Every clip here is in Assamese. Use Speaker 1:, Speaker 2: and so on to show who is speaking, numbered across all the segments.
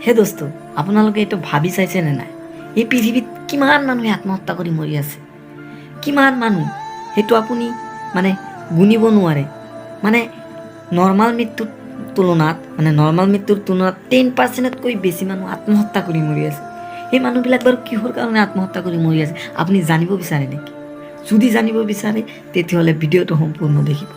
Speaker 1: হে দোস্ত, আপোনালোকে এইটো ভাবি চাইছেনে নাই, এই পৃথিৱীত কিমান মানুহে আত্মহত্যা কৰি মৰি আছে? কিমান মানুহ, সেইটো আপুনি মানে গুণিব নোৱাৰে। মানে নৰ্মেল মৃত্যুৰ তুলনাত, মানে নৰ্মেল মৃত্যুৰ তুলনাত 10%তকৈ বেছি মানুহ আত্মহত্যা কৰি মৰি আছে। সেই মানুহবিলাক বাৰু কিহৰ কাৰণে আত্মহত্যা কৰি মৰি আছে, আপুনি জানিব বিচাৰে নেকি? যদি জানিব বিচাৰে, তেতিয়াহ'লে ভিডিঅ'টো সম্পূৰ্ণ দেখিব।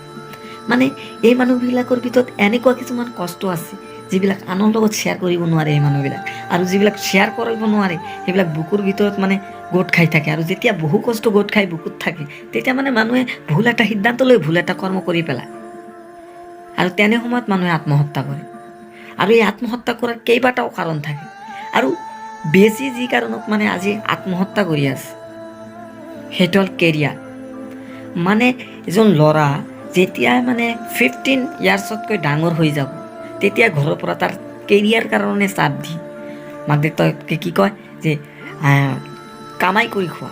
Speaker 1: মানে এই মানুহবিলাকৰ ভিতৰত এনেকুৱা কিছুমান কষ্ট আছে, যিবিলাক আনৰ লগত শ্বেয়াৰ কৰিব নোৱাৰে এই মানুহবিলাক। আৰু যিবিলাক শ্বেয়াৰ কৰিব নোৱাৰে, সেইবিলাক বুকুৰ ভিতৰত মানে গোট খাই থাকে। আৰু যেতিয়া বহু কষ্ট গোট খাই বুকুত থাকে, তেতিয়া মানে মানুহে ভুল এটা সিদ্ধান্ত লৈ ভুল এটা কৰ্ম কৰি পেলায় আৰু তেনে সময়ত মানুহে আত্মহত্যা কৰে। আৰু এই আত্মহত্যা কৰাৰ কেইবাটাও কাৰণ থাকে। আৰু বেছি যি কাৰণত মানে আজি আত্মহত্যা কৰি আছে, সেইটো হ'ল কেৰিয়াৰ। মানে এজন ল'ৰা যেতিয়া মানে 15 ইয়াৰ্ছতকৈ ডাঙৰ হৈ যাব, তেতিয়া ঘৰৰ পৰা তাৰ কেৰিয়াৰ কাৰণে চাপ দি মাক দেউতাকে কি কয় যে কামাই কৰি খোৱা,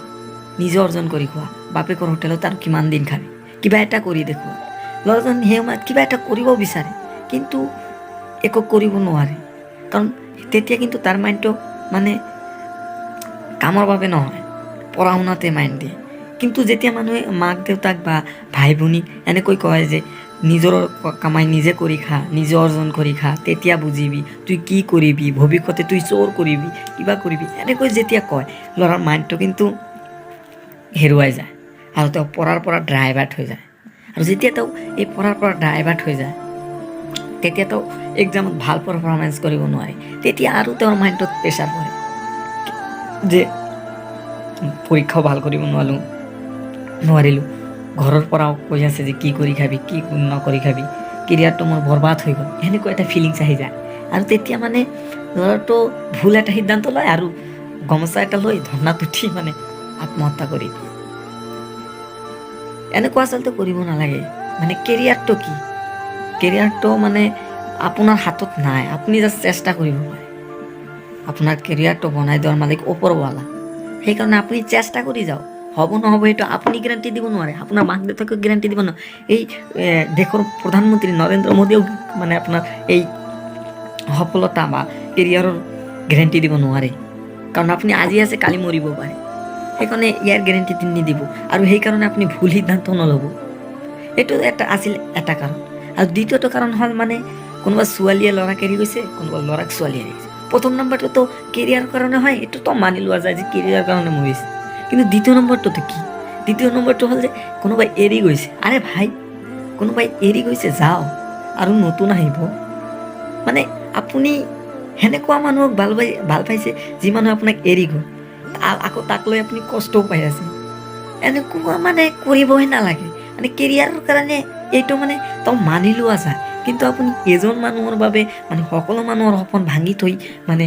Speaker 1: নিজে অৰ্জন কৰি খোৱা, বাপেকৰ হোটেলত আৰু কিমান দিন খাবি, কিবা এটা কৰি দেখুওৱা। ল'ৰাজন সেই সময়ত কিবা এটা কৰিব বিচাৰে, কিন্তু একো কৰিব নোৱাৰে। কাৰণ তেতিয়া কিন্তু তাৰ মাইণ্ডটো মানে কামৰ বাবে নহয়, পঢ়া শুনাতে মাইণ্ড দিয়ে। কিন্তু যেতিয়া মানুহে মাক দেউতাক বা ভাই ভনীক এনেকৈ কয় যে নিজৰ কামাই নিজে কৰি খা, নিজে অৰ্জন কৰি খা, তেতিয়া বুজিবি তুই কি কৰিবি, ভৱিষ্যতে তুই চোৰ কৰিবি, কিবা কৰিবি, এনেকৈ যেতিয়া কয়, ল'ৰাৰ মাইণ্ডটো কিন্তু হেৰুৱাই যায় আৰু তেওঁ পঢ়াৰ পৰা ডাইভাৰ্ট হৈ যায়। আৰু যেতিয়া তেওঁ এই পঢ়াৰ পৰা ডাইভাৰ্ট হৈ যায়, তেতিয়া তেওঁ এক্সামত ভাল পাৰফৰ্মেঞ্চ কৰিব নোৱাৰে। তেতিয়া আৰু তেওঁৰ মাইণ্ডটোত প্ৰেছাৰ পৰে যে পৰীক্ষাও ভাল কৰিব নোৱাৰিলোঁ, ঘৰৰ পৰাও কৈ আছে যে কি কৰি খাবি, কি নকৰি খাবি, কেৰিয়াৰটো মোৰ বৰবাদ হৈ গ'ল, সেনেকুৱা এটা ফিলিংছ আহি যায়। আৰু তেতিয়া মানে ল'ৰাটো ভুল এটা সিদ্ধান্ত লয় আৰু গামোচা এটা লৈ ধৰ্ণাত উঠি মানে আত্মহত্যা কৰি দিয়ে। এনেকুৱা আচলতে কৰিব নালাগে। মানে কেৰিয়াৰটো কি? কেৰিয়াৰটো মানে আপোনাৰ হাতত নাই, আপুনি জাষ্ট চেষ্টা কৰিব পাৰে। আপোনাৰ কেৰিয়াৰটো বনাই দিয়াৰ মালিক ওপৰৱালা। সেইকাৰণে আপুনি চেষ্টা কৰি যাওক। হ'ব নহ'ব, সেইটো আপুনি গেৰাণ্টি দিব নোৱাৰে, আপোনাৰ মাক দেউতাকেও গেৰাণ্টি দিব নোৱাৰে, এই দেশৰ প্ৰধানমন্ত্ৰী নৰেন্দ্ৰ মোদীয়েও মানে আপোনাৰ এই সফলতা বা কেৰিয়াৰৰ গেৰেণ্টি দিব নোৱাৰে। কাৰণ আপুনি আজি আছে, কালি মৰিব পাৰে। সেইকাৰণে ইয়াৰ গেৰেণ্টি নিদিব আৰু সেইকাৰণে আপুনি ভুল সিদ্ধান্ত নল'ব। এইটো এটা আছিল এটা কাৰণ। আৰু দ্বিতীয়টো কাৰণ হ'ল মানে কোনোবা ছোৱালীয়ে ল'ৰাক এৰি গৈছে, কোনোবা ল'ৰাক ছোৱালীয়ে এৰি গৈছে। প্ৰথম নম্বৰটোতো কেৰিয়াৰৰ কাৰণে হয়, এইটোতো মানি লোৱা যায় যে কেৰিয়াৰৰ কাৰণে মৰিছে। কিন্তু দ্বিতীয় নম্বৰটোতো কি? দ্বিতীয় নম্বৰটো হ'ল যে কোনোবাই এৰি গৈছে। আৰে ভাই, কোনোবাই এৰি গৈছে, যাওঁ, আৰু নতুন আহিব। মানে আপুনি সেনেকুৱা মানুহক ভাল পাইছে, যি মানুহে আপোনাক এৰি গ'ল, আকৌ তাক লৈ আপুনি কষ্টও পাই আছে। এনেকুৱা মানে কৰিবই নালাগে। মানে কেৰিয়াৰৰ কাৰণে এইটো মানে তেওঁ মানি লোৱা যায়, কিন্তু আপুনি এজন মানুহৰ বাবে মানে সকলো মানুহৰ সপোন ভাঙি থৈ মানে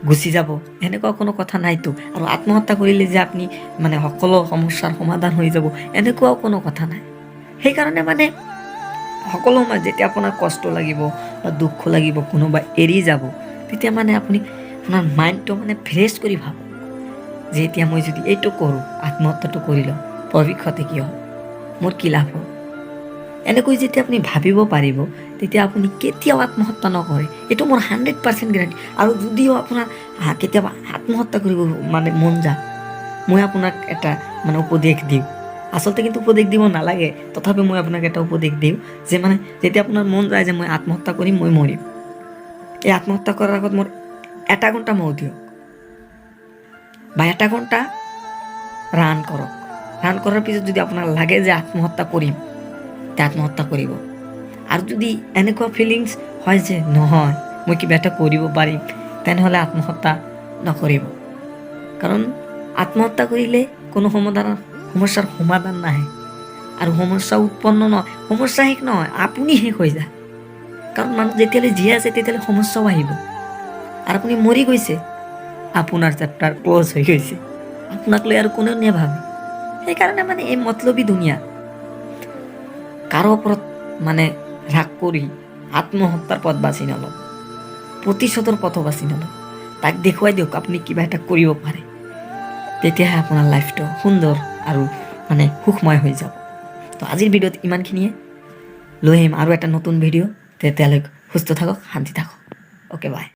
Speaker 1: গুচি যাব, এনেকুৱা কোনো কথা নাইতো। আৰু আত্মহত্যা কৰিলে যে আপুনি মানে সকলো সমস্যাৰ সমাধান হৈ যাব, এনেকুৱাও কোনো কথা নাই। সেইকাৰণে মানে সকলো সময়ত যেতিয়া আপোনাৰ কষ্ট লাগিব বা দুখ লাগিব, কোনোবা এৰি যাব, তেতিয়া মানে আপুনি আপোনাৰ মাইণ্ডটো মানে ফ্ৰেছ কৰি ভাবক যে এতিয়া মই যদি এইটো কৰোঁ, আত্মহত্যাটো কৰি লওঁ, ভৱিষ্যতে কি হ'ব, মোৰ কি লাভ হ'ব? এনেকৈ যেতিয়া আপুনি ভাবিব পাৰিব, তেতিয়া আপুনি কেতিয়াও আত্মহত্যা নকৰে। এইটো মোৰ 100% গেৰাণ্টি। আৰু যদিও আপোনাৰ কেতিয়াবা আত্মহত্যা কৰিব মানে মন যায়, মই আপোনাক এটা মানে উপদেশ দিওঁ। আচলতে কিন্তু উপদেশ দিব নালাগে, তথাপি মই আপোনাক এটা উপদেশ দিওঁ যে মানে যেতিয়া আপোনাৰ মন যায় যে মই আত্মহত্যা কৰিম, মই মৰিম, এই আত্মহত্যা কৰাৰ আগত মোৰ এটা ঘণ্টা মৌ দিয়ক বা এটা ঘণ্টা ৰান কৰক। ৰান কৰাৰ পিছত যদি আপোনাৰ লাগে যে আত্মহত্যা কৰিম, তে আত্মহত্যা কৰিব। আৰু যদি এনেকুৱা ফিলিংছ হয় যে নহয়, মই কিবা এটা কৰিব পাৰিম, তেনেহ'লে আত্মহত্যা নকৰিব। কাৰণ আত্মহত্যা কৰিলে কোনো সমস্যাৰ সমাধান নাহে আৰু সমস্যা উৎপন্ন নহয়, সমস্যা শেষ নহয়, আপুনি শেষ হৈ যায়। কাৰণ মানুহ যেতিয়ালৈ জীয়াই আছে, তেতিয়ালৈ সমস্যাও আহিব। আৰু আপুনি মৰি গৈছে, আপোনাৰ চেপ্টাৰ ক্ল'জ হৈ গৈছে, আপোনাক লৈ আৰু কোনেও নাভাবে। সেইকাৰণে মানে এই মতলবী দুনিয়া কাৰো ওপৰত মানে ৰাগ কৰি আত্মহত্যাৰ পথ বাছি নল'ব, প্ৰতিশোধৰ পথো বাছি নল'ব। তাক দেখুৱাই দিয়ক আপুনি কিবা এটা কৰিব পাৰে। তেতিয়াহে আপোনাৰ লাইফটো সুন্দৰ আৰু মানে সুখময় হৈ যাব। তো আজিৰ ভিডিঅ'ত ইমানখিনিয়ে। লৈ আহিম আৰু এটা নতুন ভিডিঅ'। তেতিয়ালৈকে সুস্থ থাকক, শান্তি থাকক। Okay, bye.